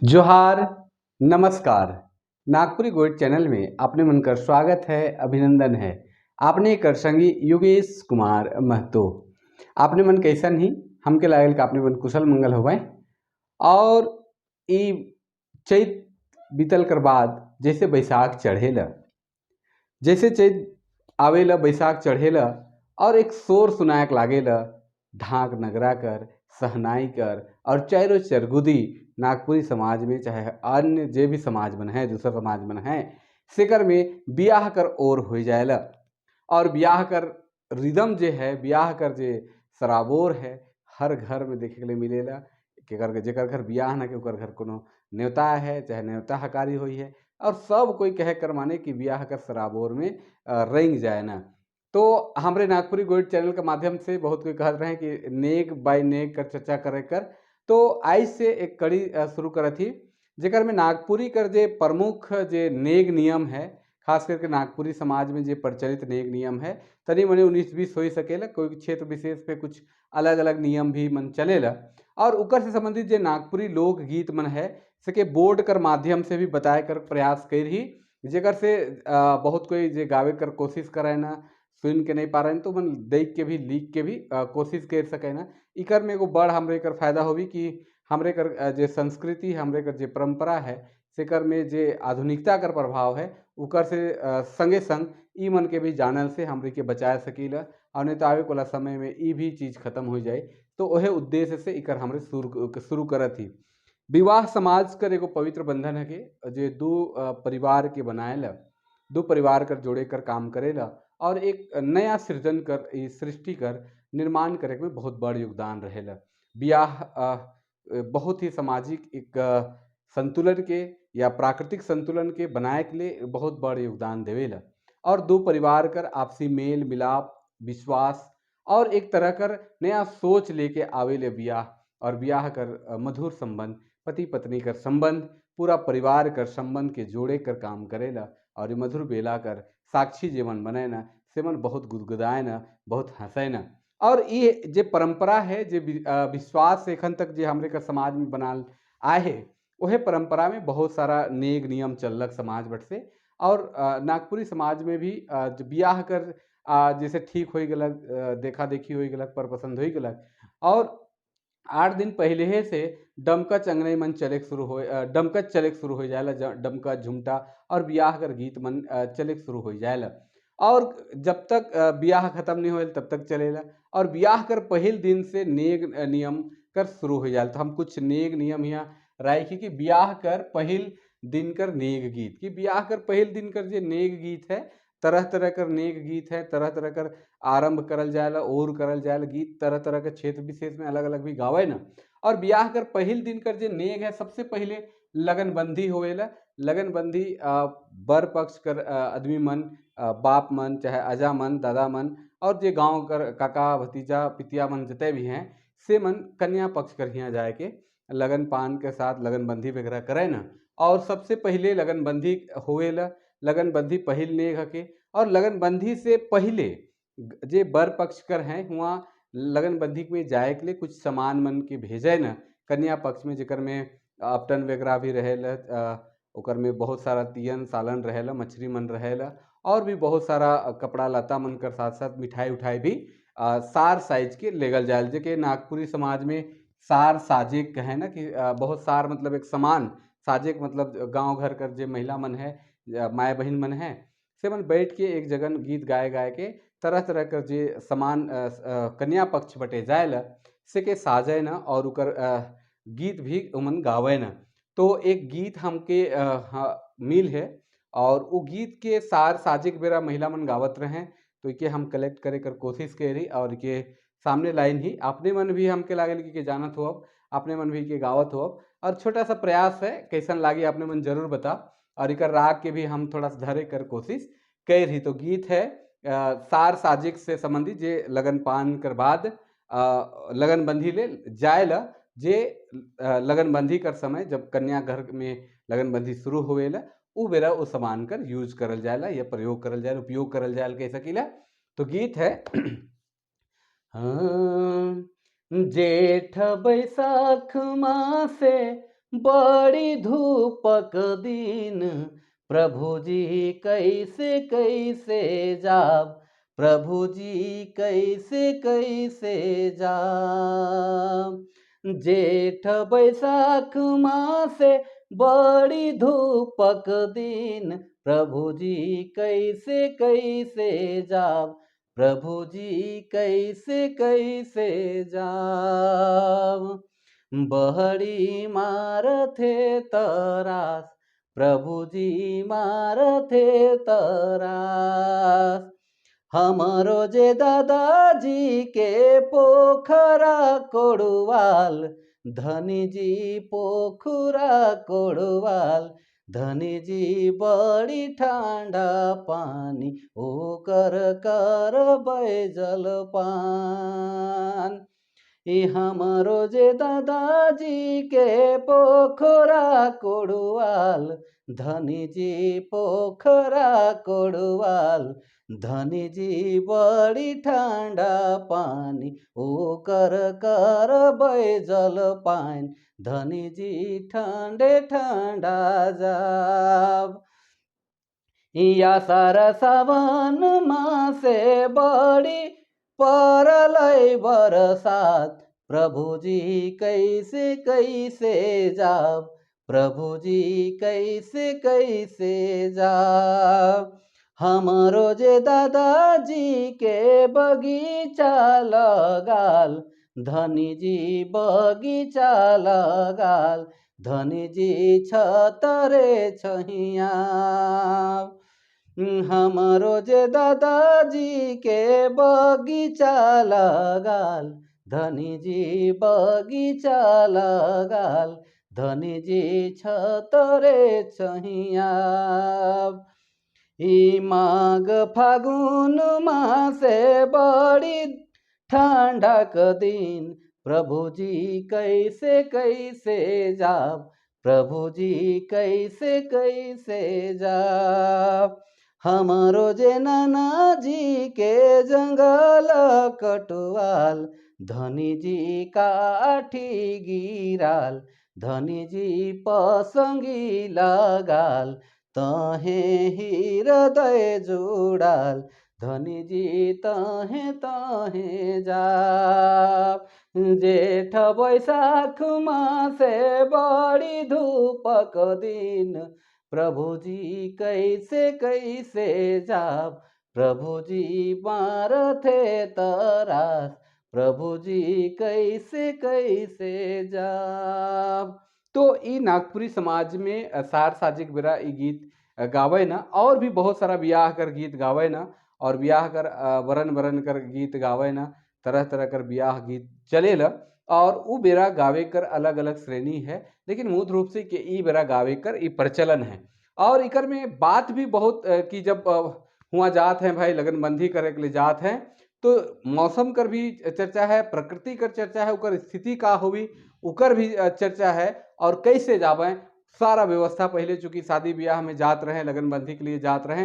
जोहार, नमस्कार। नागपुरी गोइड चैनल में आपने मन कर स्वागत है, अभिनंदन है। आपने कर संगी योगेश कुमार महतो। आपने मन कैसन ही हमके लागल कि आपने मन कुशल मंगल होवे। और ई चैत बीतल कर बाद जैसे बैसाख चढ़ेला, जैसे चैत आवेला बैसाख चढ़ेला और एक शोर सुनायक लागेला, ढाक नगरा कर, सहनाई कर और चैरो चरगुदी नागपुरी समाज में चाहे अन्य जे भी समाज मन है, दूसर समाज मन है, सेकर में ब्याह कर ओर हो जाएला। और ब्याह कर रिदम जे है, ब्याह कर जे सराबोर है, हर घर में देखे के लिए मिलेला। केकर जेकर घर ब्याह ना के ओकर घर कोनो न्योता है, चाहे न्योता हकारी हुई है, और सब कोई कहे कर माने कि ब्याह कर सराबोर में रंग जाए ना। तो हमरे नागपुरी गोइड चैनल के माध्यम से बहुत कोई कहत रहे कि नेग बाय नेग कर चर्चा करे कर, तो आज से एक कड़ी शुरू करत ही जेकर में नागपुरी कर जे प्रमुख जे नेग नियम है, खास करके नागपुरी समाज में जे प्रचलित नेग नियम है, तनी मनी 19-20 हो सकेला, कोई क्षेत्र विशेष पे कुछ अलग अलग नियम भी मन चलेला। और उकर से संबंधित जे नागपुरी लोक गीत मन है सके बोर्ड कर माध्यम से भी बताए कर प्रयास कर ही, जेकर से बहुत कोई जे गावे कर कोशिश करे ना, सुन के नहीं पा रहे तो मन देख के भी लिख के भी कोशिश कर सके ना। इकर में एगो बड़ हमरे कर फायदा होवी कि हमरे कर जे संस्कृति, हमरे कर जे परंपरा है, सेकर में जे आधुनिकता कर प्रभाव है उकर से संगे संग ई मन के भी जानल से हमरे के बचाए सकीला, और नहीं तो आवे वाला समय में ई भी चीज़ खत्म हो जाए। तो वह उद्देश्य से इकर हमरे शुरू करत ही। विवाह समाज कर एगो पवित्र बंधन है कि जे दो परिवार के बनाएला, दो परिवार कर जोड़े कर काम करेला और एक नया सृजन कर, सृष्टि कर निर्माण करे में बहुत बड़ योगदान रहेला। ब्याह बहुत ही सामाजिक एक संतुलन के या प्राकृतिक संतुलन के बनाए के लिए बहुत बड़ योगदान देवेला। और दो परिवार कर आपसी मेल मिलाप, विश्वास और एक तरह कर नया सोच लेके आवेले ब्याह। और ब्याह कर मधुर संबंध, पति पत्नी कर संबंध, पूरा परिवार कर संबंध के जोड़े कर काम करेला। और ये मधुर बेला कर साक्षी जीवन बने ना, सेमन बहुत गुदगुदाए ना, बहुत हंसे ना। और ये जे परंपरा है, जे विश्वास एखन तक जे हमरे कर समाज में बनाल आए है, वह परंपरा में बहुत सारा नेग नियम चलक समाज बट से। और नागपुरी समाज में भी जो ब्याह कर जैसे ठीक हो गलक, देखा देखी हो गलक, पर पसंद हो गलक, और 8 दिन पहले ही से डमकच अंगनई मन चले शुरू हो, डमकच चले शुरू हो जाएला, डमकच झुमटा और ब्याह कर गीत मन चले शुरू हो जाएला। और जब तक ब्याह खत्म नहीं होल तब तक चलेला। और ब्याह कर पहल दिन से नेग नियम कर शुरू हो जाएला। तो हम कुछ नेग नियम यहाँ राखी कि ब्याह कर पहल दिन कर नेग गीत, कि ब्याह कर पहल दिन कर जे नेग गीत है, तरह तरह कर नेग गीत है, तरह तरह कर आरंभ करल जाएला और करल जाएला गीत, तरह तरह के क्षेत्र विशेष में अलग अलग भी गावे ना। और ब्याह कर पहल दिन कर जे नेग है, सबसे पहले लगनबंदी होवेला। लगनबंदी बर पक्ष कर आदमी मन, बाप मन, चाहे अजा मन, दादा मन, और जे गांव कर काका भतीजा पितिया मन जते भी हैं, से मन कन्या पक्ष कर हियाँ जाए के लगन पान के साथ लगनबंदी वगैरह करे ना। और सबसे पहले लगनबंदी होवेला, लगनबंदी पहिल नेग हके। और लगनबंदी से पहले जे बर पक्ष कर हैं हुआ लगनबंदी में जाए के लिए कुछ सामान मन के भेजे न कन्या पक्ष में, जेकर में अपटन वगैरह भी रहेला, ओकर में बहुत सारा तियन सालन रहेला, मछली मन रहेला, और भी बहुत सारा कपड़ा लता मन कर साथ साथ मिठाई उठाई भी सार साइज के लेगल जाए, जेके नागपुरी समाज में सार साजे कहे ना कि बहुत सार मतलब एक सामान, साजे मतलब गांव घर कर जे महिला मन है, माए बहन मन है, से मन बैठ के एक जगह गीत गाए गाए के तरह तरह कर जे सामान कन्या पक्ष बटे जाएला से के साजे न और उकर गीत भी उमन गावे न। तो एक गीत हमके मिल है और वो गीत के सार साजे के बेरा महिला मन गावत रहें, तो इके हम कलेक्ट करे कर कोशिश करी और इके सामने लाइन ही अपने मन भी हमके लागल कि के जानत हो, अब अपने मन भी के गावत हो। और छोटा सा प्रयास है, कैसन लागी अपने मन जरूर बता। और इकर राग के भी हम थोड़ा सा धरे कर कोशिश कर ही। तो गीत है सार साजिक से संबंधित, जे लगन पान कर बाद लगनबंदी ले जाएला, जे लगनबंदी कर समय जब कन्या घर में लगनबंदी शुरू होवेला उ बेरा उ सामान कर यूज करल जाएला या प्रयोग करल जाएला, उपयोग करल जाएला कह सकीला। तो गीत है हाँ, जेठ बैसाख मासे बड़ी धूपक दिन, प्रभु जी कैसे कैसे जाब, प्रभु जी कैसे कैसे जाब। जेठ बैसाख मासे बड़ी धूपक दिन, प्रभु जी कैसे कैसे जाब, प्रभु जी कैसे कैसे जाब। बहरी मारथे तरास, प्रभु जी मारथे तरास। हमरो जे दादाजी के पोखरा कोड़वाल, धनी जी पोखरा कोड़वाल, धनी जी बड़ी ठंडा पानी, ओकर करबै जलपान। ई हमरो जे दादाजी के पोखरा कोड़वाल, धनी जी पोखरा कोड़वाल, धनी जी बड़ी ठंडा पानी, ओकर करबै जलपान, धनी जी ठंडे ठंडा जाब। या सारा सावन मासे बड़ी परलै बरसात, प्रभु जी कैसे कैसे जाब, प्रभु जी कैसे कैसे जाब। हमरो जे दादाजी के बगीचा लगाल, धनी जी बगीचा लगाल, धनी जी छतरे छहिया। हमरो जे दादाजी के बगीचा लगाल, धनी जी बगीचा लगाल, धनी जी छतरे छहिया। ई माघ फागुन मासे बड़ी ठंडा क दिन, प्रभु जी कैसे कैसे जाब, प्रभु जी कैसे कैसे जाब। हमरो जे नाना जी के जंगल कटवाल, धनी जी काठी गिराल, धनी जी पसंगी लगाल, तहे हृदय जुड़ाल, धनी जी तहे तहे जाब। जेठ बैसाख मासे बड़ी धूपक दिन, प्रभु जी कैसे कैसे जाब, प्रभु जी मारथे तरास, प्रभु जी कैसे कैसे जाब। तो ई नागपुरी समाज में सार साजिक बेरा ई गीत गावे ना, और भी बहुत सारा ब्याह कर गीत गावे ना, और ब्याह कर वरन वरन कर गीत गावे ना, तरह तरह कर ब्याह गीत चले ला। और उ बेरा गावे कर अलग अलग श्रेणी है, लेकिन मूल रूप से के ई बेरा गावे कर ई प्रचलन है। और इकर में बात भी बहुत कि जब हुआ जात हैं भाई लगनबंदी करे के लिए जात हैं, तो मौसम कर भी चर्चा है, प्रकृति कर चर्चा है, उकर स्थिति का होवी उकर भी चर्चा है, और कैसे जावें सारा व्यवस्था। पहले चूँकि शादी ब्याह में जात रहे, लगनबंदी के लिए जात रहे,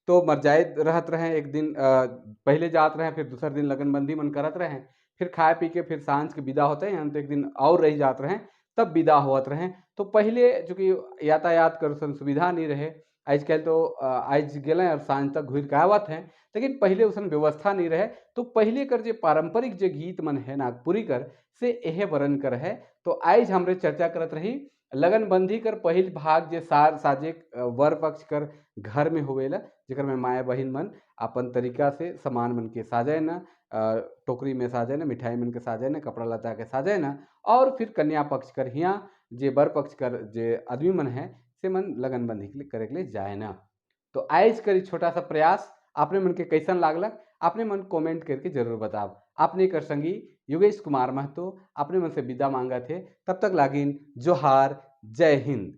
तो मरजाइत रहत रहे, एक दिन पहले जात रहे, फिर दूसर दिन लगनबंदी मन करत रहे, फिर खाए पी के फिर सांझ के विदा होते हैं, तो एक दिन और रह जात रहे तब विदा होत रहे। तो पहले चूँकि यातायात कर सुविधा नहीं रहे, आजकल तो आज गए और सांझ तक घूर के आवत हैं, लेकिन पहले उसन व्यवस्था नहीं रहे। तो पहले कर जो पारंपरिक जो गीत मन है नागपुरी कर से यह वरण कर है। तो आज हमरे चर्चा करत रही लगनबंदी कर पहिल भाग जे सार साजे वर पक्ष कर घर में होवेला, जेकर में माए बहिन मन अपन तरीका से सामान मन के साजे न, टोकरी में साजे न, मिठाई मन के साजे न, कपड़ा लता के साजे न, और फिर कन्या पक्ष कर हियाँ जे वर पक्ष कर जे आदमी मन है से मन लगनबंदी के लिए करे के लिए जाए ना। तो आज करी छोटा सा प्रयास आपने मन के कैसन लागलक आपने मन कमेंट करके जरूर बताब। आपने कर संगी योगेश कुमार महतो अपने मन से विदा मांगा थे, तब तक लागिन जोहार, जय हिंद।